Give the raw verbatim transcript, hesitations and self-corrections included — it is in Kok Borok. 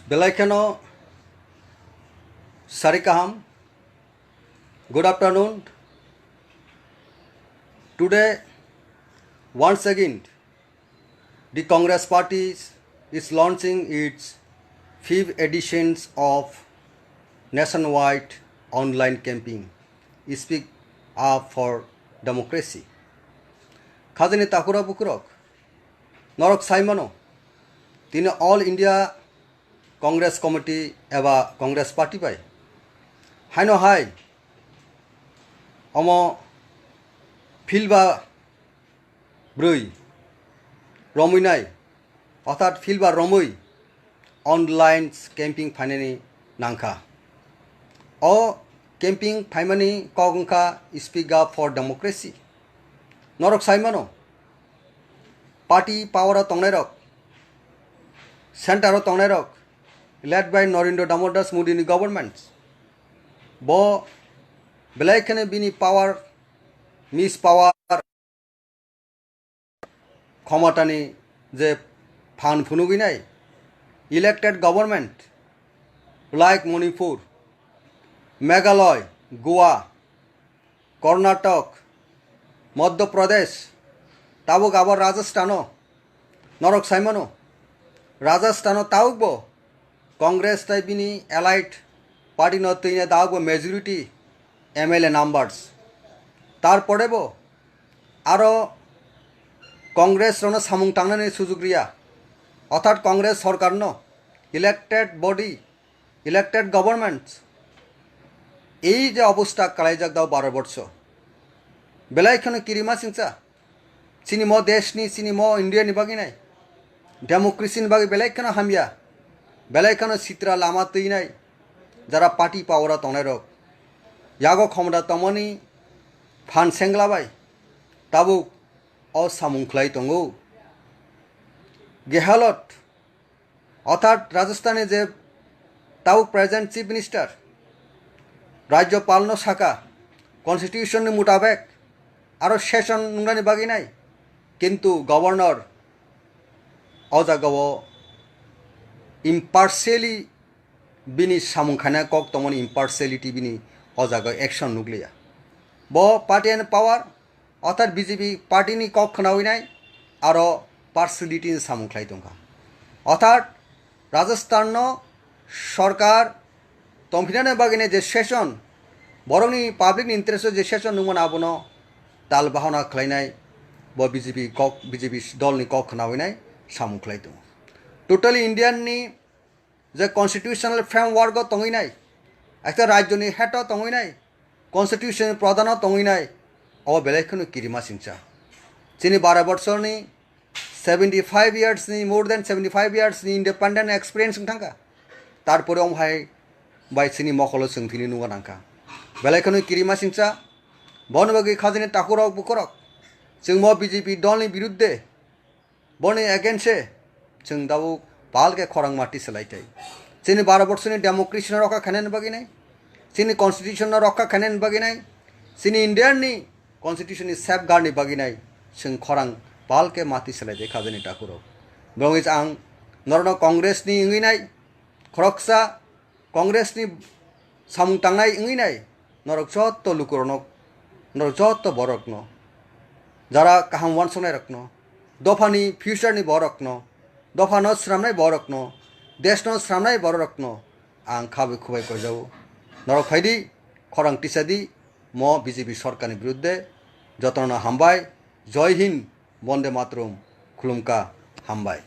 Belai kheno sari kaham. Good afternoon. Today, once again, the Congress Party is launching its fifth editions of nationwide online campaign, Speak Up for Democracy. Khajani takhura bukurok, norok saimano, tini All India Congress Committee eba Congress Party bai haino hai omo philba brwi romwi nai, orthat philba romwi online camping phainani nangkha. O camping phaimani kok wngkha Speak Up for Democracy. Norok saimano, party power o tongnairok, center o tongnairok, led by Narendra Damodar Das Modi ni government, bo belai kheno bini power, mispower, khomotani je phan phunugwi nai, elected government like Manipur, Meghalaya, Goa, Karnataka, Madhya Pradesh, tabuk abo Rajasthan o, norok saimano, Rajasthan o tabuk bo Congress tai bini allied party no twina tabuk bo majority M L A numbers. Tarpore bo aro Congress rono samung tangnani sujuk riya, orthat Congress sorkar no, elected body, elected government, ei je obostha kalaijak dao baro borso, belai kheno kirima singcha, chini mo desh ni, chini mo India ni bagwi nai, democracy ni bagwi belai kheno hamya, belai kheno sitra lama twi nai, jara party power o tongnai rok, yago khomda tongmani phan sengla bai tabuk o samung khlai tongo. Gehalot, orthat Rajasthan ni je tabuk present Chief Minister, Rajyopal no saka, Constitution ni mutabek aro session nungnani bagwi nai, kintu Governor o jaga o impartially bini samung khaina kok tongmani, impartiality bini o jaga o action nukliya. Bo party and power, orthat B J P party ni kok khnawi nai aro partiality ni samung khlai tongkha. Orthat Rajasthan no sorkar tongphinani bagwi nai je session, borokni public ni interest o je session nungmano abono tal bahana khlainai, bo B J P kok, B J P dol ni kok khnawi nai samung khlai tongo. Totally Indian ni je constitutional framework o tongwi nai, ekta rajyo ni head o tongwi nai, constitution ni pradhan o tongwi nai, obo belai kheno kirima singcha. Chini baro bochor ni, seventy five years ni, more than seventy five years ni independent experience wng thangkha. Tarpore omo hai bai chini mokolo chwng thini nungna nangkha. Belai kheno kirima singcha, bono bagwi khajani takhurok bukhurok, chwng bo B J P dol ni birudde, boni against se chwng tabuk pal khe khorang mati swlai tai. Chini baro borsoni democracy no rokha khainani bagwi nai, chini constitution no rokha khainani bagwi nai, chini India ni constitution ni safeguard ni bagwi nai chwng khorang pal khe mati swlai tai khajani takhurok. Bongwi ang norokno Congress ni wngwi nai khoroksa Congress ni samung tangnai wngwi nai, norok jotto lukurokno, norok jotto borokno, jara kaham uansuknairokno, dophani future ni borokno, dophano swnamnai borokno, deshno swnamnai borokno ang khabai khubai koijago. Norok phaidi, khorang tisadi, mo B J P sorkarni birudde. Jotono hambai, Jai Hind, Bonde Mataram, khulumkha, hambai.